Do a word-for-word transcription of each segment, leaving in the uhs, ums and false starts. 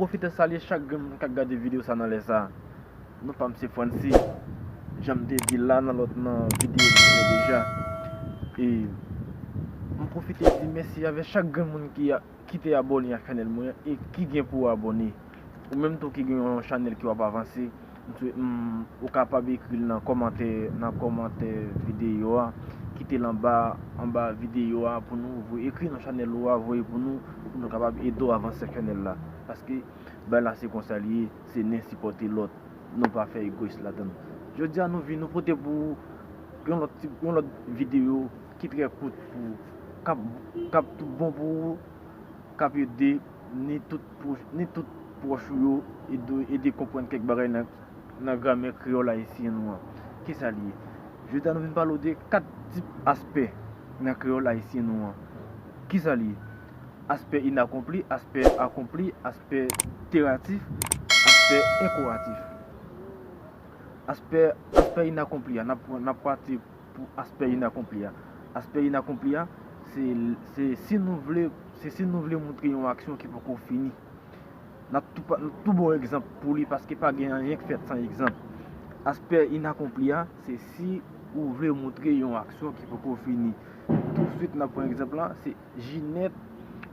Pwofite salye chak grenn moun k ap gade videyo sa nan lè sa. Non pa m se Francy. Jan m te di l la nan lòt nan videyo m te fè deja. E m pwofite di mèsi avè chak grenn moun ki a, ki te abòne ak chanèl mwen an e ki gen pou abòne. Ou menm tou ki gen yon chanèl ki w ap avanse, m swe-, m, ou kapab ekri l nan kòmantè, nan kòmantè videyo a. Kite l anba, anba videyo a pou nou voye, ekri nan chanèl ou a, voye pou nou, pou nou kapab ede w avanse ak chanèl la. Paske bagay la se konsa l ye, se nen sipòte lòt. Nou pa fè egoyis ladan l. Jodi a nou vin, nou pote pou yon lòt ti, yon lòt videyo ki trè kout pou, k ap, k ap tout bon pou ou, k ap ede ni tout pwòch, ni tout pwòch ou yo, ede, ede konprann kèk bagay nan, nan gramè kreyòl ayisyen nou an. Kisa l ye? Jodi a nou vin pale w de kat tip aspè nan kreyòl ayisyen nou an. Kisa l ye? Aspè inakonpli, aspè akonpli, aspè teratif, aspè enkoratif. Aspè, aspè inakonpli a, n ap, n ap pati pou aspè inakonpli a. Aspè inakonpli a, se, se si nou vle, se si nou vle montre yon aksyon ki poko fini. N ap tou pa, n ap tou ba w egzanp pou li, paske pa gen anyen k fèt san egzanp. Aspè inakonpli a, se si ou vle montre yon aksyon ki poko fini. Tousuit, n ap pran egzanp la, se Jinèt,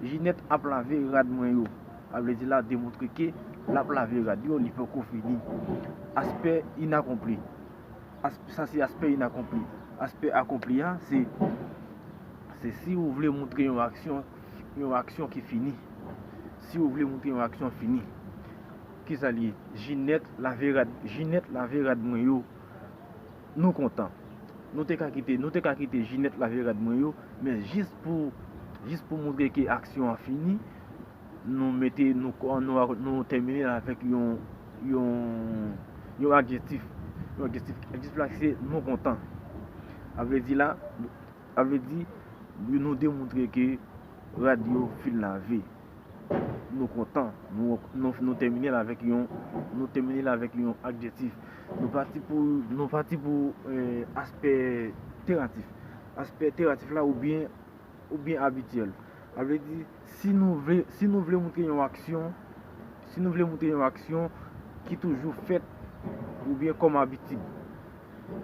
Jinèt ap lave rad mwen yo. Sa vle di l ap demontre ke l ap lave rad yo, li poko fini. Aspè inakonpli. As-, sa se aspè inakonpli. Aspè akonpli a, se, se si ou vle montre yon aksyon, yon aksyon ki fini. Si ou vle montre yon aksyon fini. Kisa l ye? Jinèt lave rad, Jinèt lave rad mwen yo. Nou kontan. Nou te ka kite, nou te ka kite Jinèt lave rad mwen yo, men jis pou, jis pou montre ke aksyon an fini, nou mete, nou, nou, nou tèmine l avèk yon, yon, yon adjektif. Yon adjektif, adjektif la se nou kontan. Sa vle di la, sa vle di, nou demontre ke rad yo fin lave. Nou kontan. Nou, nou, nou tèmine l avèk yon, nou tèmine l avèk yon adjektif. Nou pati pou, nou pati pou, eh, aspè teratif. Aspè teratif la oubyen, oubyen abityèl. Sa vle di, si nou vle, si nou vle montre yon aksyon, si nou vle montre yon aksyon ki toujou fèt oubyen kòm abitid.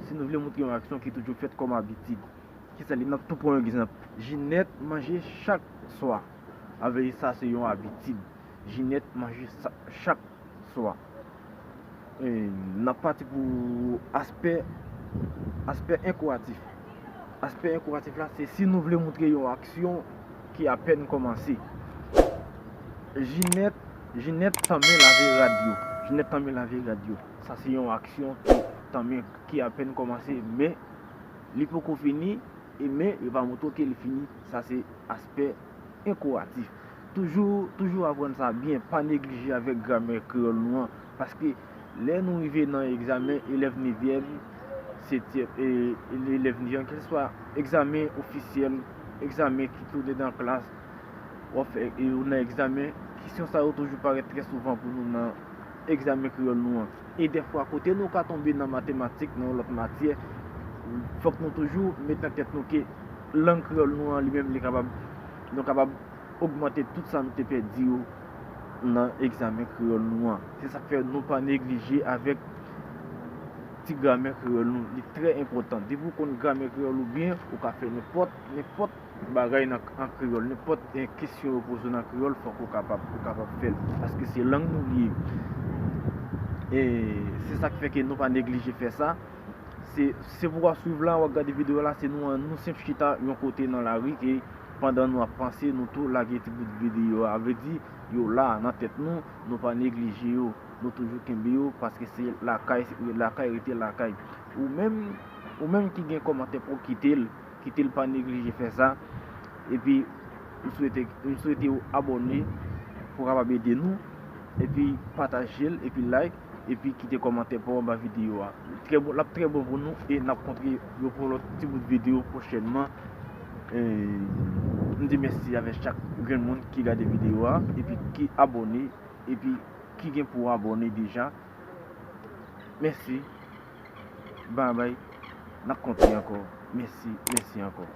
Si nou vle montre yon aksyon ki toujou fèt kòm abitid. Kisa l ye? N ap tou pran yon egzanp. Jinèt manje chak swa. Sa vle di sa se yon abitid. Jinèt manje sa, chak swa. E, n ap pati pou aspè, aspè enkoratif. Aspè enkoratif la, se si nou vle montre yon aksyon ki apèn kòmanse. Jinèt, Jinèt tanmen lave rad yo. Jinèt tanmen lave rad yo. Sa se yon aksyon ki tanmen, ki apèn kòmanse, men li poko fini, e men yo pa montre w ke li fini. Sa se aspè enkoratif. Toujou, toujou aprann sa byen, pa neglije avèk gramè kreyòl nou an, paske lè nou rive nan egzamen, elèv nevyèm, setyèm, e, e elèv nevyèm, kèlkeswa egzamen ofisyèl, egzamen ki tounen nan klas, w ap fè, e ou nan egzamen, kesyon sa yo toujou parèt trè souvan pou nou nan egzamen kreyòl nou an. E dèfwa, kote nou ka tonbe nan matematik, nan yon lòt matyè, fòk nou toujou met nan tèt nou ke lang kreyòl nou an, li menm, li kapab, nou kapab ogmante tout sa nou te pèdi yo nan egzamen kreyòl nou an. Se sa k fè nou pa neglije avèk ti gramè kreyòl nou. Li trè enpòtan. Depi w konn gramè kreyòl ou byen, ou ka fè nenpòt, nenpòt bagay nan, an kreyòl. Nenpòt, eh, kesyon yo poze w nan kreyòl, fòk ou kapab, ou kapab fè l. Paske se lang nou li ye. E se sa k fè ke nou pa neglije fè sa. Se, se pou w ap swiv la, w ap gade videyo la, se nou an, nou senp chita yon kote nan lari ke pandan nou ap panse, nou tou lage ti bout videyo a. Sa vle di, yo la nan tèt nou, nou pa neglije yo. Nou toujou kenbe yo, paske se lakay, lakay rete lakay. Ou menm, ou menm ki gen kòmantè pou w kite l, kite l, pa neglije fè sa. Epi, m swete, m swete w abòne pou w kapab ede nou. Epi, pataje l, epi like, epi kite kòmantè pa w anba videyo a. Trè bon, l ap trè bon pou nou e n ap kontre yo pou lòt ti bout videyo pwochènman. E, m di mèsi avèk chak grenn moun ki gade videyo a, epi ki abòne, epi ki gen pou abòne deja. Mèsi. Babay. N ap kontre ankò. Mèsi, mèsi ankò.